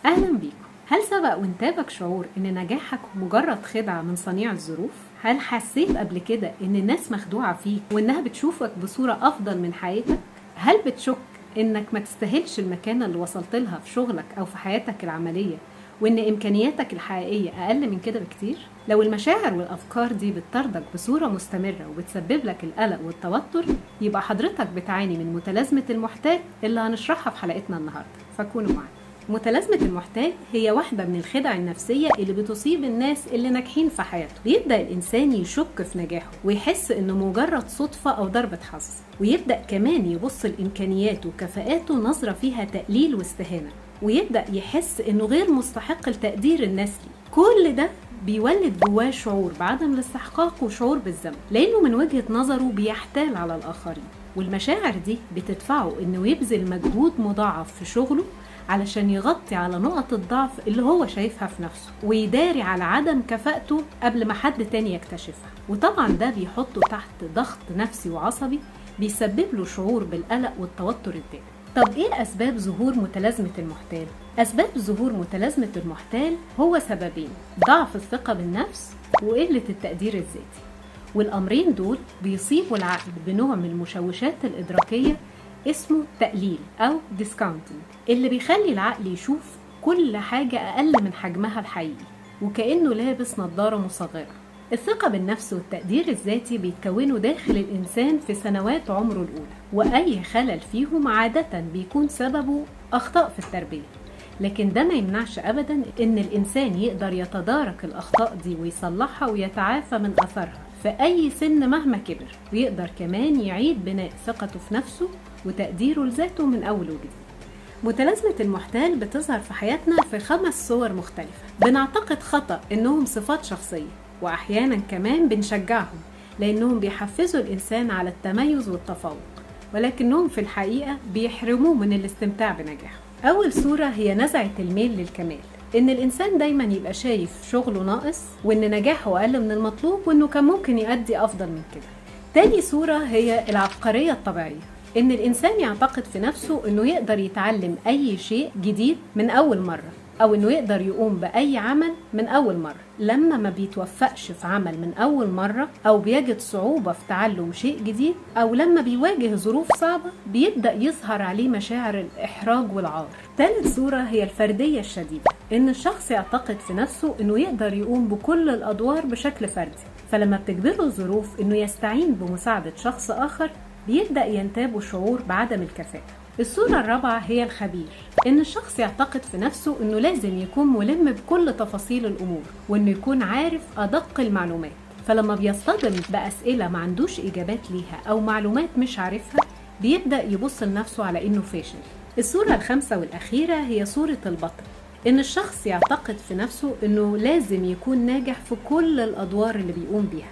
أهلا بيكم. هل سبق وانتابك شعور إن نجاحك مجرد خدعة من صنيع الظروف؟ هل حسيت قبل كده إن الناس مخدوعة فيك وإنها بتشوفك بصورة أفضل من حقيقتك؟ هل بتشك إنك ما تستاهلش المكانة اللي وصلت لها في شغلك أو في حياتك العملية، وإن إمكانياتك الحقيقية أقل من كده بكتير؟ لو المشاعر والأفكار دي بتطاردك بصورة مستمرة وبتسبب لك القلق والتوتر، يبقى حضرتك بتعاني من متلازمة المحتال اللي هنشرحها في حلقتنا النهاردة، فكونوا معانا. متلازمة المحتال هي واحدة من الخدع النفسية اللي بتصيب الناس اللي ناجحين في حياتهم. بيبدأ الإنسان يشك في نجاحه ويحس إنه مجرد صدفة أو ضربة حظ، ويبدأ كمان يبص لإمكانياته وكفاءاته نظرة فيها تقليل واستهانة، ويبدأ يحس إنه غير مستحق لتقدير الناس ليه. كل ده بيولد جواه شعور بعدم الاستحقاق وشعور بالذنب، لأنه من وجهة نظره بيحتال على الآخرين. والمشاعر دي بتدفعه إنه يبذل مجهود مضاعف في شغله علشان يغطي على نقط الضعف اللي هو شايفها في نفسه، ويداري على عدم كفاءته قبل ما حد تاني يكتشفها. وطبعا ده بيحطه تحت ضغط نفسي وعصبي بيسبب له شعور بالقلق والتوتر الدائم. طب ايه أسباب ظهور متلازمة المحتال؟ أسباب ظهور متلازمة المحتال هو سببين: ضعف الثقة بالنفس وقلة التقدير الذاتي. والأمرين دول بيصيبوا العقل بنوع من المشوشات الإدراكية اسمه تقليل أو discounting، اللي بيخلي العقل يشوف كل حاجة أقل من حجمها الحقيقي وكأنه لابس نظارة مصغرة. الثقة بالنفس والتقدير الذاتي بيتكونوا داخل الإنسان في سنوات عمره الأولى، وأي خلل فيهم عادة بيكون سببه أخطاء في التربية، لكن ده ما يمنعش أبدا إن الإنسان يقدر يتدارك الأخطاء دي ويصلحها ويتعافى من أثرها في أي سن مهما كبر، ويقدر كمان يعيد بناء ثقته في نفسه وتقديره لذاته من أول وجديد. متلازمة المحتال بتظهر في حياتنا في 5 صور مختلفة. بنعتقد خطأ إنهم صفات شخصية، وأحيانا كمان بنشجعهم لأنهم بيحفزوا الإنسان على التميز والتفوق، ولكنهم في الحقيقة بيحرموه من الاستمتاع بنجاحه. أول صورة هي نزعة الميل للكمال، إن الإنسان دايما يبقى شايف شغله ناقص وإن نجاحه أقل من المطلوب وإنه كان ممكن يؤدي أفضل من كده. تاني صورة هي العبقرية الطبيعية، إن الإنسان يعتقد في نفسه إنه يقدر يتعلم أي شيء جديد من أول مرة، أو إنه يقدر يقوم بأي عمل من أول مرة. لما ما بيتوفقش في عمل من أول مرة، أو بيجد صعوبة في تعلم شيء جديد، أو لما بيواجه ظروف صعبة، بيبدأ يظهر عليه مشاعر الإحراج والعار. ثالث صورة هي الفردية الشديدة، إن الشخص يعتقد في نفسه إنه يقدر يقوم بكل الأدوار بشكل فردي، فلما بتجبره الظروف إنه يستعين بمساعدة شخص آخر بيبدأ ينتابه شعور بعدم الكفاءة. الصورة الرابعة هي الخبير، إن الشخص يعتقد في نفسه إنه لازم يكون ملم بكل تفاصيل الأمور وإنه يكون عارف أدق المعلومات، فلما بيصطدم بأسئلة ما عندوش إجابات ليها أو معلومات مش عارفها بيبدأ يبص لنفسه على إنه فاشل. الصورة الخامسة والأخيرة هي صورة البطل، إن الشخص يعتقد في نفسه إنه لازم يكون ناجح في كل الأدوار اللي بيقوم بيها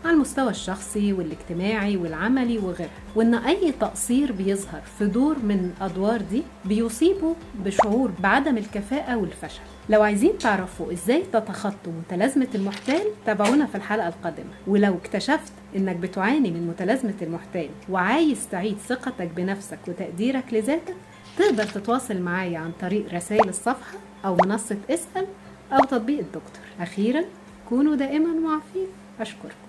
على المستوى الشخصي والاجتماعي والعملي وغيرها، وإن أي تقصير بيظهر في دور من الأدوار دي بيصيبه بشعور بعدم الكفاءة والفشل. لو عايزين تعرفوا إزاي تتخطوا متلازمة المحتال تابعونا في الحلقة القادمة. ولو اكتشفت إنك بتعاني من متلازمة المحتال وعايز تعيد ثقتك بنفسك وتقديرك لذاتك، تقدر تتواصل معايا عن طريق رسائل الصفحة أو منصة اسأل أو تطبيق الدكتور. أخيرا، كونوا دائما معافين. أشكركم.